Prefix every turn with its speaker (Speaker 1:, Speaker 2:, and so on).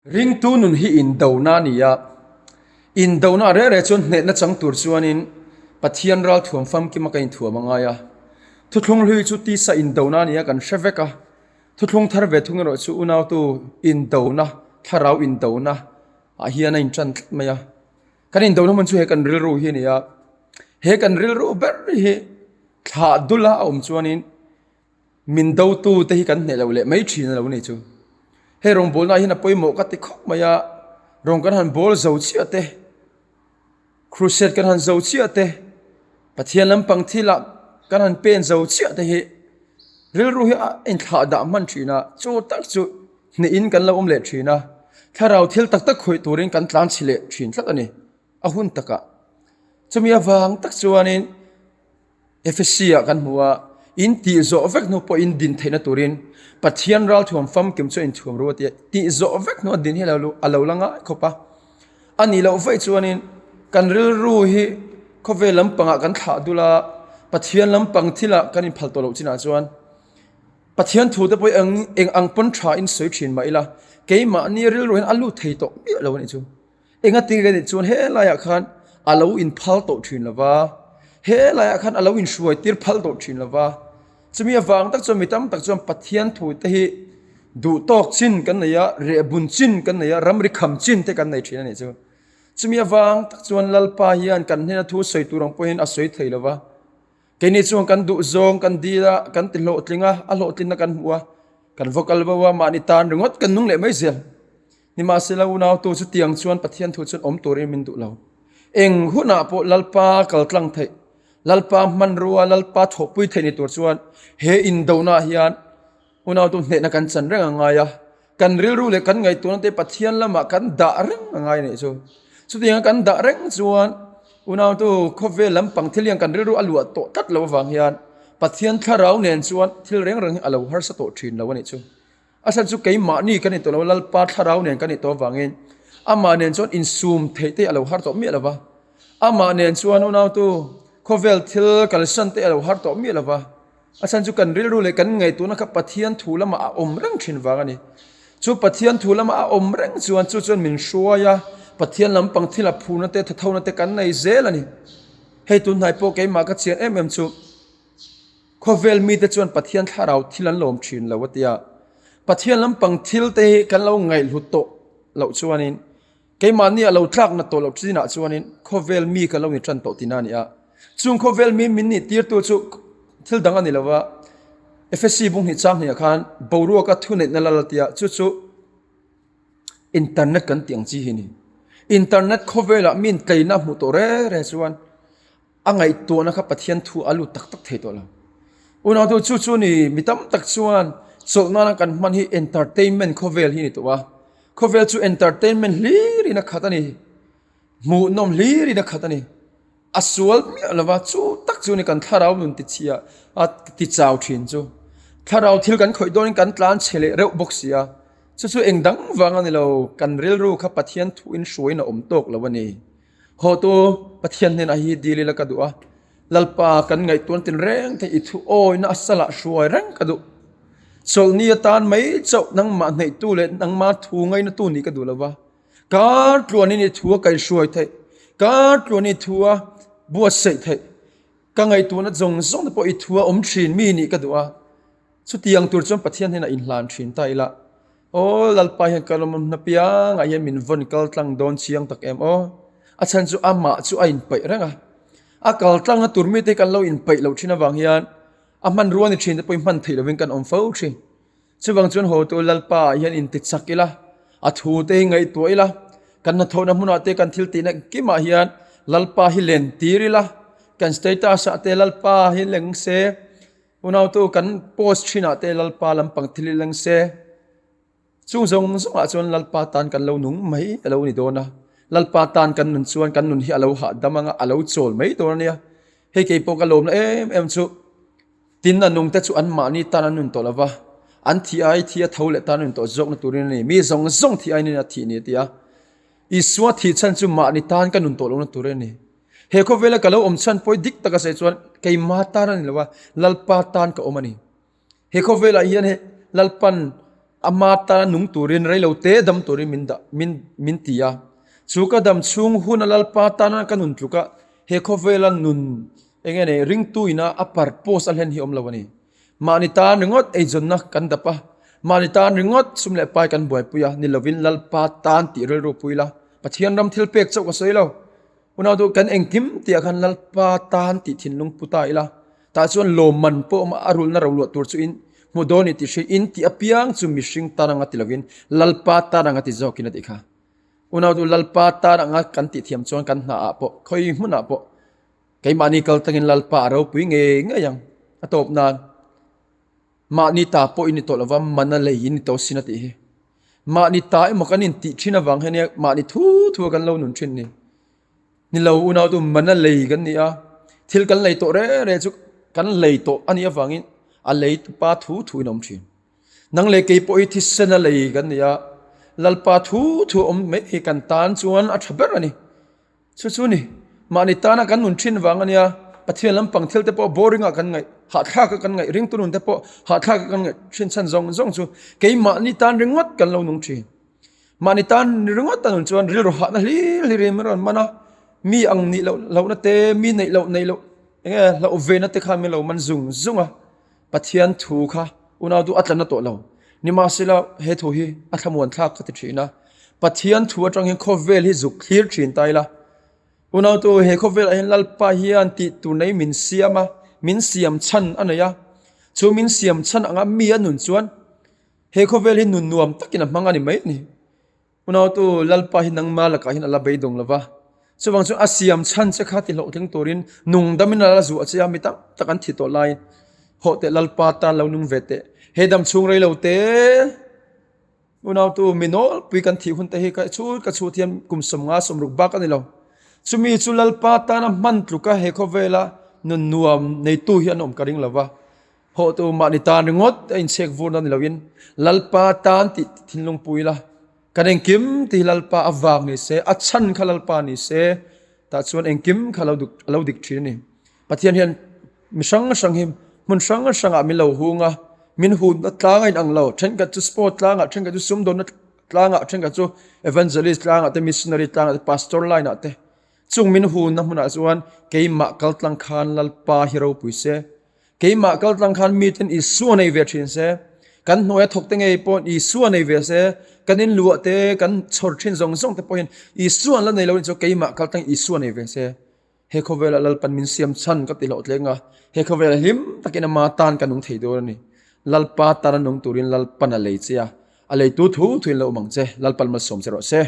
Speaker 1: Ringtu nun hi indona a ni a, indona reh reh chuan hnehna chang tur chuanin Pathian ral thuam famkima ka inthuam a ngai a. Thuthlung hlui chu tisa indona a ni a, kan hre vek a. Thuthlung thar ve thung erawh chu unautu indona, thlarau indona ah hian a intan tlat mai a. Kan indona hmun chu he kan rilru hi a ni a, he kan rilru ber hi thlah dula a awm chuanin Min dotu te hi kan hneh lo leh mai thin a lo ni chu. Hei rawngbawlna ah hian a pawimawh ka ti khawp mai a, rawng kan han bawl zo chiah te, crusade kan han zo chiah te, Pathian lampang thil ah kan han pen zo chiah te hi rilru hi a inthlah dah hman thin a, chu tak chu hneh in kan lo awm leh thin a, thlarau thil tak tak khawih turin kan tlan chhi leh thin tlat a ni a hun takah. Chumi avang tak chuanin. Efesi-ah kan hmu a, in tih zawh vek hnu pawh in din theihna turin Pathian ralthuam famkim chu a inthuam ru a ti a, tih zawh vek hnu a din hi a lo la ngai khawp a. A nih loh vaih chuanin kan rilru hi khawvel lampangah kan thlah dul a, Pathian lampang thilah kan inphal tawh loh chinah chuan Pathian thu te pawh hi eng ang pawn tha in sawi thin mah ila keimahni rilru hian a lut thei tawh miah lo a nih chu. Engati nge nih chuan he laiah khan a lo inphal tawh thin lo va, he laiah khan a lo inhruai tir phal tawh thin lo va. Chumi avang tak chuan mi tam tak chuan Pathian thu te hi duh tawk chin kan nei a, rehbun chin kan nei a, ramri kham chin te kan nei thin a nih chu. Chumi avang tak chuan Lalpa hian kan hnena thu sawi tur ang pawhin a sawi thei lo va. Keini chuan kan duh zawng kan dil a, kan ti hlawhtling a, a hlawhtlinna kan hmu a, kan va kal bo a, mahni tan ringawt kan nung leh mai zel. Nimahsela unautu chutiang chuan Pathian thu chuan awm turin min duh lo. Eng hunah pawh Lalpa kal tlang theih, Lalpa hmanrua, Lalpa thawhpui theih ni tur chuan he indonah hian unautu hnehna kan chan reng a ngai a, kan rilru leh kan ngaihtuahna te Pathian lamah kan dah reng a ngai anih chu. Chutianga kan dah reng chuan unautu khawvel lampang thil hian kan rilru a luah tawh tlat lo avang hian Pathian thlarau nen chuan thil reng reng hi a lo harsa tawh thin lo anih chu. A chhan chu keimahni kan intawh lo, Lalpa thlarau nen kan intawh avangin amah nen chuan insum theih te a lo har tawh miah lo va. Amah nen chuan unautu khawvel thil kalsan te a lo har tawh miah lo va. A chhan chu kan rilru leh kan ngaihtuahna kha Pathian thu lamah a awm reng thin vang a ni. Chu Pathian thu lamah a awm reng chuan chu chuan min hruai a, Pathian lampang thil a phurna te, thathona te kan nei zel a ni. Hei tunhnai pawh keimah ka chian em em chu. Khawvel mite chuan Pathian thlarau thil an lawm thin lo a ti a, Pathian lampang thil te hi kan lo ngaihhlut tawh loh chuanin keimahni a lo tlakna tawh loh chinah chuanin khawvel mi kan lo ni tan tawh tina a ni a. Chung khawvel mi min nih tirtu chu thil dang a ni lo va, Efesi bung hnih chang hnih ah khan boruaka thuneihna lal a ti a, chu chu internet kan tih ang chi hi a ni. Internet khawvelah mi intleina hmuh tawh reng reng chuan A ngaihtuahna kha Pathian thu a lut tak tak thei tawh lo. Unautu chu chu ni mi tam tak chuan chawlh nana kan hman hi entertainment khawvel hi a ni tawh a. Khawvel chu entertainment hlirin a khat a ni. Hmuhnawm hlirin a khat a ni. A sual miah lova chu tak chu ni kan thlarau nun tichhia a tichau thin chu. Thlarau thil kan khawih dawnin kan tlan chhe leh reuh bawk si a. Chu chu eng dang vang a ni lo, kan rilru kha Pathian thuin hruaiin a awm tawk lo a ni. Hawtu Pathian hnenah hi dil ila ka duh a, Lalpa kan ngaihtuan tinreng thei i thu awina a salah hruai reng ka duh. Chawlhni atan mai chauh nangmah hneihtu leh nangmah thu ngainatu nih ka duh lo va, kar tluanin i thu a kaihhruai theih, kar tluanin i thu a buatsaih theih, ka ngaihtuahna zawng zawng te pawh i thu a awm thin mi nih ka duh a. Chutiang tur chuan Pathian hnenah inhlan thin ta ila, Aw Lalpa hian ka lawmawm hna piangah hian min vawn kal tlang dawn chiang tak em aw? A chhan chu amah chu a inpaih reng a, a kal tlangna tur mite kan lo inpaih loh thin avang hian a hmanrua ni thin te pawhin hman theih lovin kan awm fo thin. Chuvang chuan haw tu Lalpa ah hian intichak ila, a thu te hi ngaihtuah ila, kan hnathawhna hmunah te kan thil tihna engkimah hian Lalpa hi len tir ila, kan status ah te Lalpa hi leng se, Unautu kan post thinah te Lalpa lampang thil i leng se, chung zawng zawngah chuan Lalpa tan kan lo nung mai a lo ni dawn a, Lalpa tan kan nun chuan kan nun hi a lo hahdam anga a lo chawl mai dawn a nia. Hei kei pawh ka lawmna em em chu tin a nung te chu anmahni tan an nun tawh lo va, an thih ai thi a tho leh tan an nun tawh zawkna turin a ni, mi zawng zawng thih aiin a thih ni a ti a, Isua thih chhan chu mahni tan ka nun tawh lohna tur a ni. He khawvela ka lo awm chhan pawi dik taka sawi chuan keima tan a ni lo a, Lalpa tan ka awm a ni. He khawvelah hian he Lalpan Ama tana nung turin reilo te dam turin min dah min min ti a. Chu ka dam chhung hun a Lalpa tana ka nun tluk a, he khawvela nun eng nge nei ringtu ina a purpose a hlen hi awm lo a ni. Mahni tan ringawt eizawnna kan dap a, mahni tan ringawt sum leh pai kan buaipui a, ni lovin Lalpa tan tih rilru pui la, Pathian ram thil pek chauh ka sawi lo. Unau duh kan engkim tih ah khan Lalpa tan tih thinlung pu ta ila, tah chuan lawmman pawh awm a, a rulna ro luah tur chu in hmu dawn i tih hria in tih apiang chu mihring tan anga ti lovin Lalpa tan anga ti zawkin a tih kha. Unau duh Lalpa tan anga kan tih thiam chuan kan hna ah pawh khawi hmun ah pawh keimahni kal tangin Lalpa a ropui ngei ngei ang a tawp nan. Mahni ta pawh i ni tawh lova mana lei in ni tawh sin a tih hi. Mahni ta emaw kan intih thin avang hian nia mahni thu thu a kan lo nun thin ni. Ni lo unau chu mana lei kan ni a, thil kan lei tawh reng reng chu kan lei tawh a nih avangin a lei tupa thu thu in a awm thin. Nang leh kei pawh hi thisen a lei kan ni a, Lalpa thu thu a awm mai hi kan tan chuan a tha ber a ni. Chu chu ni, mahni tana kan nun thin vang a nia, Pathian lampang thil te pawh boring ah kan ngaih, hahthlak a kan ngaih, ringtu nun te pawh hahthlak a kan ngaih thin chhan zawng zawng chu keimahni tan ringawt kan lo nung thin. Mahni tan ringawt a nun chuan rilru hahna hlir hlir in min rawn man a, mi ang nih loh lohna te, mi neih loh neih loh eng nge hlauh ve na te khan min lo man zung zung a, Pathian thu kha unau du a tla na tawh lo. Nimahsela he thu hi a thlamuan thlak ka ti thin a, Pathian thu atang hian khawvel hi zuk thlir thin ta ila. Unautu he khawvelah hian Lalpa hian tih tur nei min siam a, min siam chhan a nei a, chu min siam chhan anga mi a nun chuan he khawvel hi nun nuam takin a hmang a ni mai a ni. Unautu Lalpa hi nangma lakah hian a la beidawng lo va, chuvang chuan a siam chhan che kha ti hlawhtling turin nungdamin a la zuah che a, mi tam tak an thi tawh laiin hawh teh Lalpa tan lo nung ve teh. He dam chhung rei lo te unautu mi nawlpui kan thih hun te hi ka chhut ka chhut hian kum 50 60 bak a ni lo. Chumi chu Lalpa tana hman tluka he khawvela nun nuam neitu hi an awm ka ring lo va. Hawhtu mahni tan ringawt a inchhek vurna ni loin Lalpa tan tih thinlung pui la, kan engkim tih hi Lalpa a vang ni se, a chhan kha Lalpa ni se, tah chuan engkim kha a lo dik thin a ni. Pathian hian mi hrang hrang hi hmun hrang hrangah min lo hung a, min hunna tlang a inang lo, thenkhat chu sport tlangah, thenkhat chu sumdawnna tlangah, thenkhat chu evangelist tlangah te, missionary tlangah te, pastor line ah te. Chung min hunna hmunah chuan keimah kaltlang khan Lalpa hi ropui se. Keimah kaltlang khan miten Isua nei ve thin se, kan hnuaia thawkte ngei pawhin Isua nei ve se, kan inluah te, kan chhawr thin zawng zawng te pawhin Isua an la nei lo anih chuan keimah kaltlang Isua nei ve se. He khawvelah Lalpan min siam chhan ka ti hlawhtling a, he khawvelah hlim takin ama tan ka nung thei dawn a ni. Lalpa tana nung turin Lalpan a lei che a, a leitu thu thuin lo awm ang che, Lalpan malsawm che rawh se.